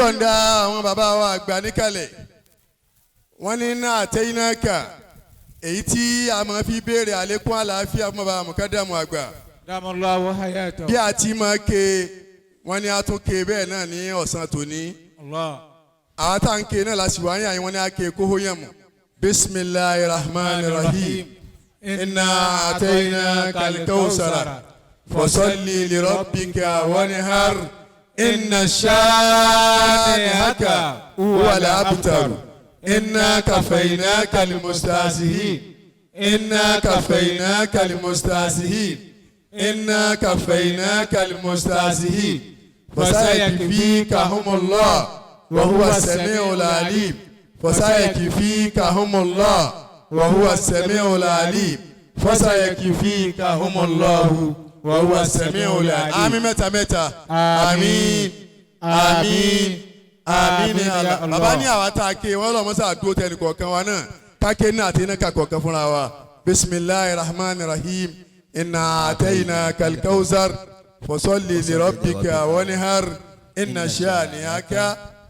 yọ̀ǹda àwọn bàbá wa àgbà níkàlẹ̀. Wọ́n ní iná àtẹ́yìnáka èyí tí a máa fi béèrè àlékún àlàáfíà fún bàbá mùkádàmù àgbà. Damallahu hayatahu. Bí a ti máa ké, wọ́n ní a tún ké bẹ́ẹ̀ náà ní ọ̀sán tòní. Allah. Àwọn tá à ń ké náà la sì wá yàn, wọ́n ní a ké kóhó yàn mọ́. Bisimilahi rahman rahim. Inna atayna kalikawusara fasalli lirabbika wanihar inna shanihaka huwal abtar inna kafaynaka almustahzi'in inna kafaynaka almustahzi'in inna kafaynaka almustahzi'in fasayakfikahumullah wa huwa as-sami'ul alim fasayakfikahumullah wa huwa as-sami'ul alim fasayakfikahumullahu wa huwa as-sami'ul alim. Àmín mẹ́ta mẹ́ta. Àmín, àmín, àmín ní Allah. Bàbá ní àwa tá a ké wọn lọ́mọ sáà dúró tẹnì kọ̀ọ̀kan wa náà káké ní àti iná ká kọ̀ọ̀kan fúnra wa. Bisimilahi rahman rahim. Inna atayna kalkawzar fasalli lirabbika wanihar inna shaniyaka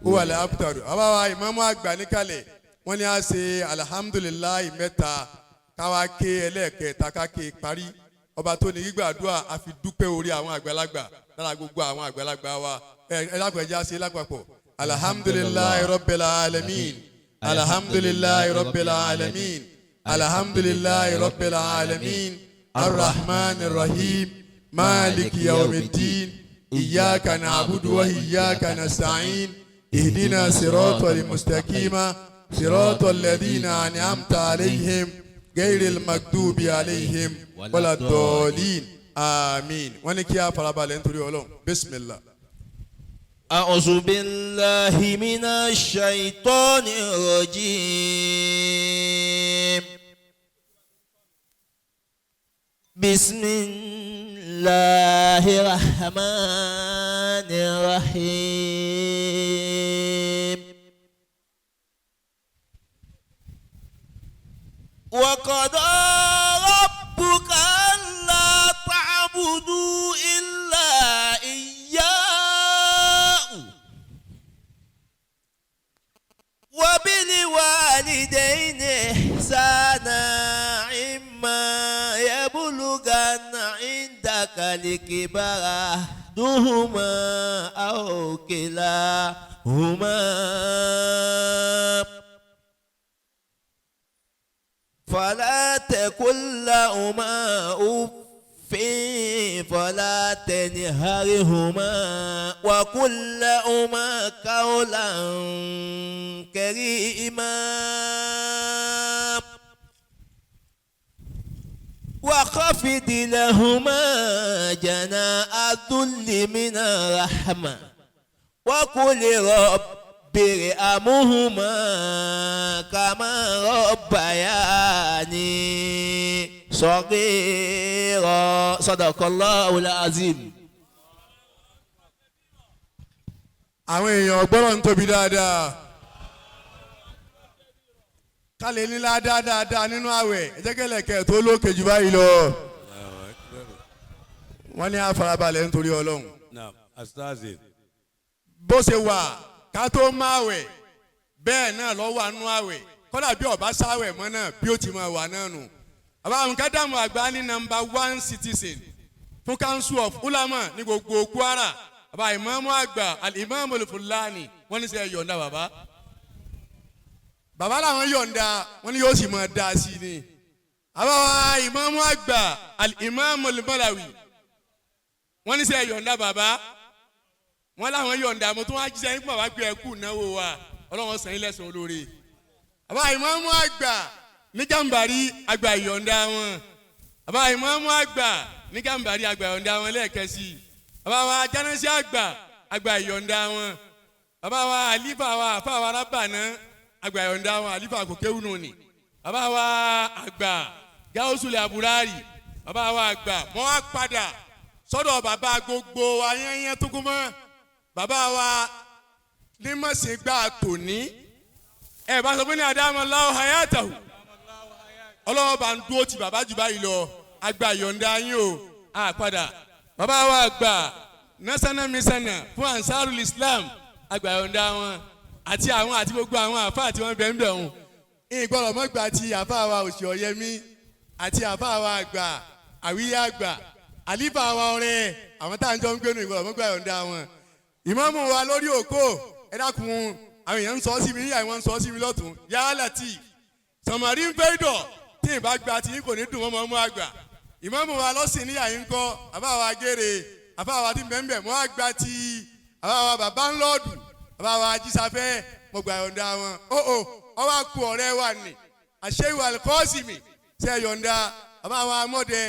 huwal abtar. Bàbá wa ìmáàmù àgbà níkàlẹ̀, wọ́n ní a ṣe alihamudulilayi mẹ́ta, káwa ké ẹlẹ́ẹ̀kẹta, ká ké parí. Ọba tó ní gbígbàdúrà, a fi dúpẹ́ orí àwọn àgbàlagbà lára gbogbo àwọn àgbàlagbà wa. Ẹ ẹ lápẹjá ṣe lápapọ̀. Alihamudulilayi rabbil alamin, alihamudulilayi rabbil alamin, alihamudulilayi rabbil alamin, arrahman rahim, maliki yawmiddin, iyyaka na'budu wa iyyaka nasta'in, ihdina siratal mustaqima, siratal ladina an'amta alayhim, gairil magdubi alayhim wala dọ̀ọ̀lìn. Àmín. Wọ́n ní kí a farabalẹ̀ nítorí Ọlọ́run. Bisimilah. أعوذ بالله من الشيطان الرجيم. بسم الله الرحمن الرحيم. وقضى ربك ألا تعبدوا إلا إياه وبالوالدين إحسانا إما يبلغن عندك الكبر أحدهما أو كلاهما فلا تقل لهما أف فلا تنهرهما وقل لهما قولا كريما وخفض لهما جناح الذل من الرحمة وقل رب ارحمهما كما ربياني صغيرا. صدق الله العظيم. Àwọn èèyàn gbọ́dọ̀ ń tóbi dáadáa ká lè ní ládàá dáadáa nínú àwẹ̀. Ẹ jẹ́ kẹ́lẹ̀kẹ́ tó lókè jù báyìí lọ. Wọ́n ní àfarabalẹ̀ nítorí Ọlọ́run. Naam, astazin. Bó ṣe wà ká tó má wẹ̀, bẹ́ẹ̀ náà lọ́ wà nú àwẹ̀. Kọ́dà bí ọba sáwẹ̀ mọ́ náà, bí ó ti máa wà náà nù. Bàbá àwọn kádàmù àgbà ní number one citizen fún Council of Ulama ní gbogbo Kwara, bàbá ìmáàmù àgbà Al-Imam Al-Fulani, wọ́n ní sẹ́ yọ̀ǹda bàbá. Bàbá làwọn yọ̀ǹda, wọ́n ní yóò sì máa dá sí i ni. Bàbá wa ìmáàmù àgbà Al-Imam Al-Malawi, wọ́n ní sẹ́ yọ̀ǹda bàbá. Wọ́n láwọn yọ̀ǹda. Mo tún wá jíṣẹ́ nípa bàbá pé ẹ kú náwó wa, Ọlọ́run sàn yín lẹ́sàn olóore. Bàbá ìmáàmù àgbà ní Gàmbàrí, àgbà ìyọ̀ǹda wọn. Bàbá ìmáàmù àgbà ní Gàmbàrí, àgbà ìyọ̀ǹda wọn lẹ́ẹ̀kẹ́sì. Bàbá wa jánásí àgbà, àgbà ìyọ̀ǹda wọn. Bàbá wa àlífà wa àfà wa rábànà, àgbà ìyọ̀ǹda wọn, àlífà kò kéwù nù ni. Bàbá wa àgbà gáúsùlẹ̀ àbúrárì, bàbá wa àgbà mọ́ á padà sọ́dọ̀ bàbá gbogbo ayẹyẹ tó kú mọ́ bàbá wa ní mọ̀sígbà tòní. Ẹ bá sọ pé ní adamallahu hayatahu, Ọlọ́wọ́ bá ń dúró ti bàbá jù báyìí lọ. Àgbà yọ̀ǹda yín o. Àpadà bàbá wa àgbà nasana misana fún Ansarul Islam. Agbàyọ̀ǹda wọn àti àwọn àti gbogbo àwọn àfáà tí wọ́n bẹ̀ ń bẹ̀ wọn. Ìgbọ́dọ̀ mọ́gbà ti àfáà wa Òsì Ọ̀yẹ́mí àti àfáà wa àgbà àwíyá àgbà àlífà wa ọ̀rẹ́ àwọn tá à ń jọ ń gbénu ìgbọ́dọ̀ mọ́gbà yọ̀ǹda wọn. Ìmáàmù wa lórí òkó, ẹ dákun, àwọn èèyàn ń sọ sí mi níyà, wọ́n ń sọ sí mi lọ́tún yálà tí sọmọrí ń fẹ́ dọ̀ tí ì bá gba tí kò ní dùn mọ́ mọ́ àgbà. Ìmáàmù wa lọ́sìn níyà yín kọ́ àbá wa gèrè àbá wa tí bẹ́ẹ̀ mọ́ àgbà tí àbá wa bàbá ńlọ́ọ̀dù àbá wa ajísafẹ́, mo gbà yọ̀ǹda wọn. Ó ọwọ́ àkú ọ̀rẹ́ wa nì àṣeyìwò alikọ́sìmì ṣe yọ̀ǹda àbá wa amọ̀dẹ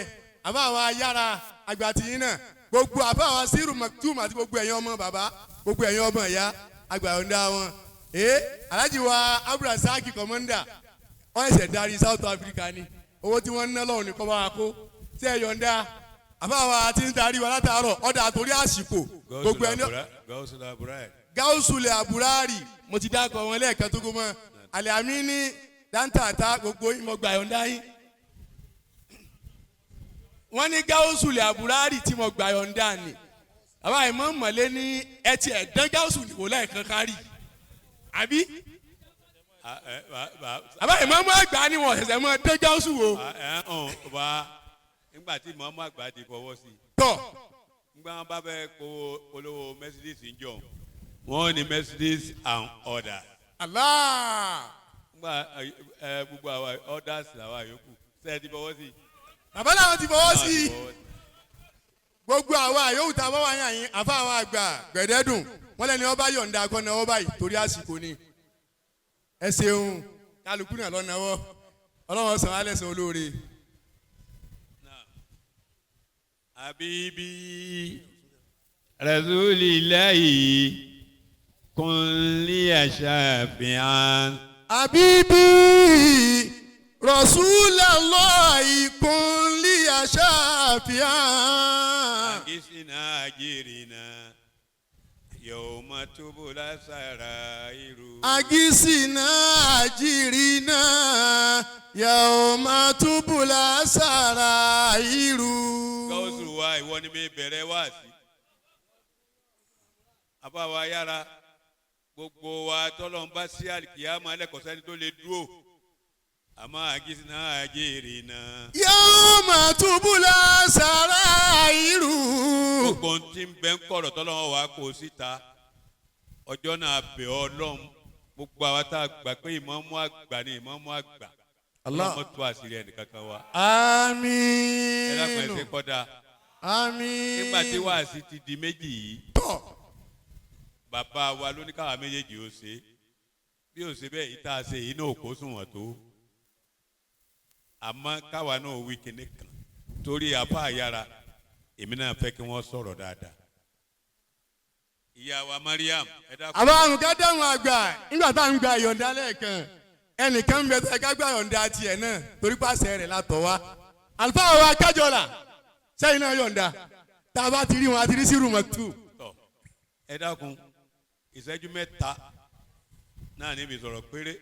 àbá wa yára àgbà tìyín náà, gbogbo àbá wa sírù maktum àti gbogbo ẹ̀yin ọmọ bàbá, gbogbo ẹ̀yin ọmọ ìyá, àgbà yọ̀ǹda wọn. Ee, Alhaji wa Abdulrasaki kọmọndà, wọ́n ẹ̀sẹ̀ darí South Africa ni, owó tí wọ́n ń ná lọ́wọ́ ní kọ́ bá wa kó ṣe yọ̀ǹda àbá wa ti ń darí wa látàárọ̀ ọ̀dà àtòrí àsìkò gbogbo ẹni. Gáúsùlẹ̀ àbúrárì, mo ti dákọ̀ wọn lẹ́ẹ̀kan tó kó mọ́ àlẹ́ ní dáńtàtà, gbogbo yín mo gbà yọ̀ǹda yín. Wọ́n ní gáúsùlẹ̀ àbúrárì tí mo gbà yọ̀ǹda ni bàbá yìí mọ̀ mọ̀lẹ́ ní ẹtì ẹ̀dán gáúsù nìwò lẹ́ẹ̀kan kárì àbí bàbá yìí mọ̀ mọ̀ àgbà ni wọ́n ṣẹ̀ṣẹ̀ mọ̀ dán gáúsù wò. Nígbà tí mọ̀ọ́mọ́ àgbà ti fọwọ́ sí i. Tọ̀. Nígbà wọn bá fẹ́ kó olówó Mercedes ń jọ, wọ́n ní Mercedes and order. Allah. Nígbà gbogbo àwa orders làwa yòókù ṣe é ti fọwọ́ sí i. Bàbá làwọn ti fọwọ́ sí i. Gbogbo àwa yòówù tá a bá wà yàn yín, àfa àwọn àgbà gbẹ̀dẹ́dùn wọ́n lẹ́ni ọba yọ̀ǹda akọ́nà ọba yìí torí àsìkò ni. Ẹ ṣeun, kálukú náà lọ́nàwọ́, ọlọ́wọ́n sàn án lẹ́sàn olóore. Habibi Rasulillahi kun liya shafi'an. Habibi Rasulallahi kun liya shafi'an. Agisina ajirina yawma tubula sarairu. Agisina ajirina yawma tubula sarairu. Gawusu wa, ìwọ ni mi bẹ̀rẹ̀ wá sí. Àbáwa yára gbogbo wa tọ́lọ́n bá sí àlìkìyàmọ́ ẹlẹ́kọ̀ọ́sẹ́ni tó lè dúró. Àmọ́ agisina ajirina. Yawma tubula sarairu. Gbogbo ohun tí ń bẹ ń kọ̀rọ̀ tọ́lọ́wọ́ wa kó síta. Ọjọ́ náà bẹ̀ ọ́ lọ́hùn. Gbogbo àwa tá a gbà pé ìmáàmù àgbà ni ìmáàmù àgbà. Allah. Ọlọ́mọ tó àṣírí ẹnìkankan wa. Àmín. Ẹ dákun, ẹ ṣe kọ́da. Àmín. Nígbà tí wàásì ti di méjì yìí. Tọ̀. Bàbá wa ló ní káwa méjèèjì ó ṣe. Bí ó ṣe bẹ́ẹ̀, ìta ṣe yìí náà kó sùn wọ̀n tó. Àmọ́ káwa náà wí kinní kan. Torí apá àyàrá, èmi náà fẹ́ kí wọ́n sọ̀rọ̀ dáadáa. Ìyá wa Mariam, ẹ dákun. Àbá àrùn ká dáhùn àgbà nígbà tá à ń gba ìyọ̀ǹda lẹ́ẹ̀kan, ẹnìkan ń bẹ tó ẹ ká gba ìyọ̀ǹda tiẹ̀ náà torí pàṣẹ rẹ̀ la tọ̀ wá. Àlùfáà wa kájọlà sẹ́yìn náà yọ̀ǹda tá a bá ti rí wọn a ti rí sírù mọ̀tù. Tọ, ẹ dákun, ìṣẹ́jú mẹ́ta náà níbi sọ̀rọ̀ péré.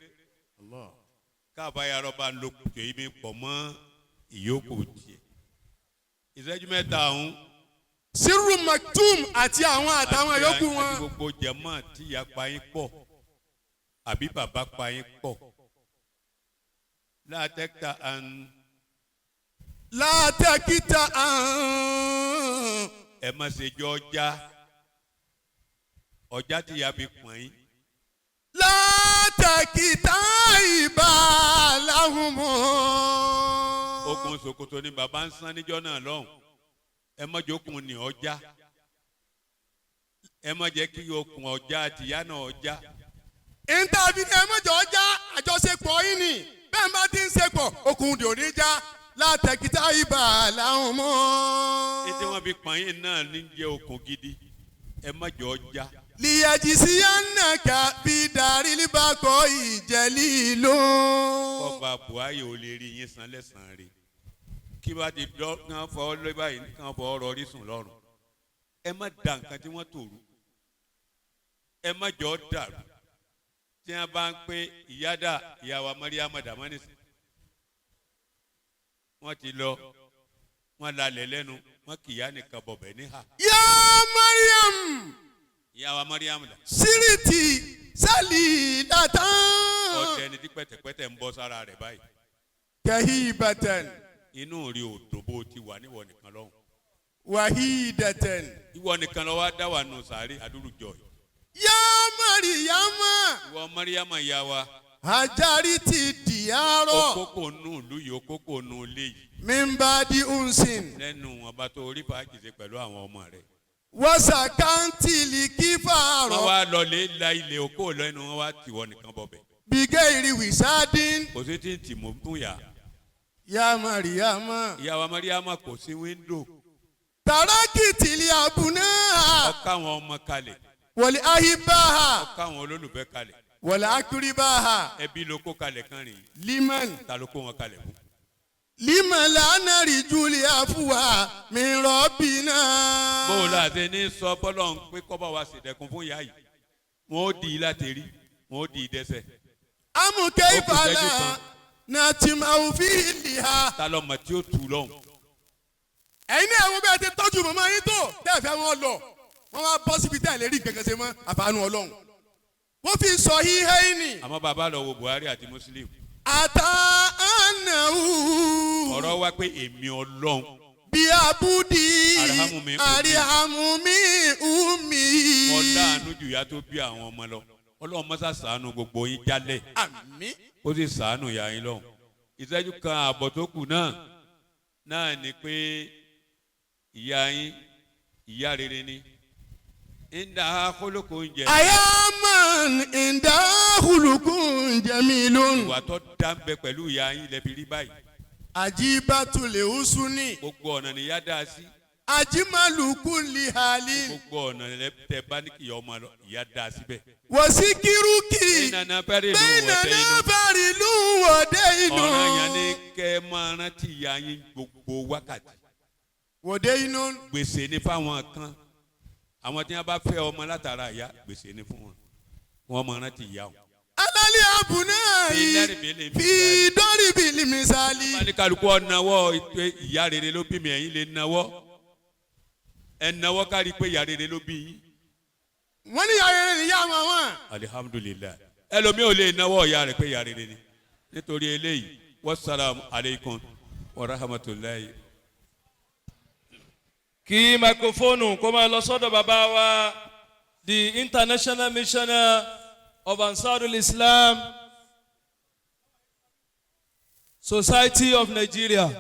Káàbá yàrá bá ń lo kùtù èyí mi pọ̀ mọ́ ìyókù tiẹ̀. Ìṣẹ́jú mẹ́ta ọ̀hún. Sírù mọ̀tùm àti àwọn àtàwọn yòókù wọn. Àti gbogbo jẹ̀mọ́ tí ìyá pa yín pọ̀ àbí bàbá pa yín pọ̀. Látẹ́kítà àn. Látẹ́kítà àn. Ẹ má ṣe jọ ọjà ọjà tí ìyá fi pọ̀n yín. Látẹ́kítà ìbá láhùn mọ́. Okùn ṣòkòtò ni bàbá ń san níjọ́ náà lọ́hùn. Ẹ má jókòó ní ọjà. Ẹ má jẹ́ kí okùn ọjà àtìyá náà ọjà. Ìntàbí ni ẹ mọ̀jọ́ já àjọṣepọ̀ yín ni bẹ́ẹ̀ bá ti ń ṣepọ̀ okùn dò ní já látẹ̀kítà ibà làwọn mọ́. Ètò wọn fi pọ̀n yín náà ní jẹ́ okùn gidi. Ẹ má jọ ọjà. Lìyàjìsí ànàkà bí darí líbàkọ̀ ìjẹ́lí ló. Kọba Buhari ò lè rí yín san lẹ́sàn-án rè. Kí bá ti dọ́ kán fọ́ lé báyìí kán fọ́ rọrí sùn lọ́rùn. Ẹ má da nǹkan tí wọ́n tòrú. Ẹ má jọ dàrú. Tí wọ́n bá ń pé ìyá dà ìyá wa Mariam Damanis. Wọ́n ti lọ, wọ́n lalẹ̀ lẹ́nu, wọ́n kì í yá nìkan bọ̀bẹ̀ níhà. Yá Mariam. Ìyá wa Mariam dà? Sírìtì sẹ́lì látàn. Ọ̀tẹ̀ ni tí pẹ̀tẹ̀pẹ̀tẹ̀ ń bọ́ sára rẹ̀ báyìí. Kẹ́hìbẹ̀tẹ̀n. Inú rí òdò bó ti wà níwọ̀ nìkan lọ́hùn. Wàhídẹ̀tẹ̀n. Ìwọ nìkan ló wá dá wà nù sàárè àdúrújọ yìí. Yá Mariama. Ìwọ Mariam ìyá wa. Hajari ti dìárọ̀. Okókò nù ìlú yìí, okókò nù ilé yìí. Mímbadi unsin. Lẹ́nu ọba tó orí fàájì ṣe pẹ̀lú àwọn ọmọ rẹ̀. Wasakantili Wọ́n kífàrọ̀. wá lọlé la ilé okó lẹ́nu wọn wá tìwọ nìkan bọ̀bẹ̀. Bìgẹ́ ìrì wìsádìn. Kò sí tí ń tì mọ́ fún yà. Yá Mariama. Ìyá wa Mariam kò sí wíńdò. Tarakitili abuna. Ọkọ àwọn ọmọ kalẹ̀. Wọ̀lẹ̀ ahibaha. Ọkọ àwọn olólùfẹ́ kalẹ̀. Wọ̀lẹ̀ akuribaha. Ẹbí ló kó kalẹ̀ kan rìn. Liman. Ta ló kó wọn kalẹ̀ fún? Liman lánàrí julia fúwa mi rọ́bìnà. Bó o la ṣe ní sọ bọ́lọ̀ ń pé kọ́ bá wa ṣèdẹ̀kùn fún ìyá yìí. Wọ́n ó di i láti rí, wọ́n ó di i dẹ́sẹ̀. Amúkẹ́ Ó kù ìfàlà ìṣẹ́jú kan. nàtìmáwò fìlìhà. Ta ló mọ̀ tí ó tù lọ́hùn? Ẹ̀yin náà wo bẹ́ẹ̀ ti tọ́jú màmá yín tó tẹ́ ẹ̀ fẹ́ wọn lọ, wọ́n wá bọ́ síbi tẹ́ ẹ̀ lè rí gẹ́gẹ́ ṣe mọ́ àfààní Ọlọ́run. Wọ́n fi sọ híhẹ́ ní. Àmọ́ bàbá lọ wo Buhari àti Muslim. Àtà ànàwù. Ọ̀rọ̀ wa pé èmi Ọlọ́run. Bí abúdí. Arhamu mi umi. Arihamu mi umi. Mo láàánú jù ìyá tó bí àwọn ọmọ lọ. Ọlọ́run mọ́sá ṣàánú gbogbo yín jálẹ̀. Àmín. Ó sì ṣàánú ìyá yín lọ́hùn. Ìṣẹ́jú kan ààbọ̀ tó kù náà ni pé ìyá yín ìyá rere ni. Ìdá kólókó oúnjẹ. Ayaman ìdáhùlùkùn jẹmílùn. Ìwà tó dá ń bẹ pẹ̀lú ìyá yín lẹ́bi rí báyìí. Àjíbátulẹ̀ usuni. Gbogbo ọ̀nà ni ìyá dá sí. Ajimaluku lihali. Gbogbo ọ̀nà tẹ bá ní kí ìyá ọmọ lọ, ìyá dá síbẹ̀. Wọ́síkírúkì. Bẹ́ẹ̀nà fẹ́rẹ̀ ìlú wọ̀dẹ́ Bẹ́ẹ̀nà inú. fẹ́rẹ̀ ìlú wọ̀dẹ́ inú. Ọ̀ràn yẹn ni kẹ́ ẹ máa rántí ìyá yín gbogbo wákàtí. Wọ̀dẹ́ inú. Gbèsè ni fáwọn kan. Àwọn tí wọ́n bá fẹ́ ọmọ látara ìyá, gbèsè ni fún wọn. Wọ́n máa rántí ìyá wọn. Alálẹ̀ àbùnà yìí. Fi Fi dọ́rìbì limisali. Báni kálukú ọ̀nàwọ́ pé ìyá rere ló bí mi, ẹ̀yin lè nawọ́. Ẹ nawọ́ kárí pé ìyá rere ló bí yín. Wọ́n ní ìyá rere nìyá wọn wọn. Alihamudulilayi. Ẹlòmíì ò lè nawọ́ ìyá rẹ̀ pé ìyá rere ni. Nítorí eléyìí, wasalaamu aleykum wa rahmatulahi. Kí máikrófóònù kó máa lọ sọ́dọ̀ bàbá wa, the international missioner of Ansarul Islam Society of Nigeria.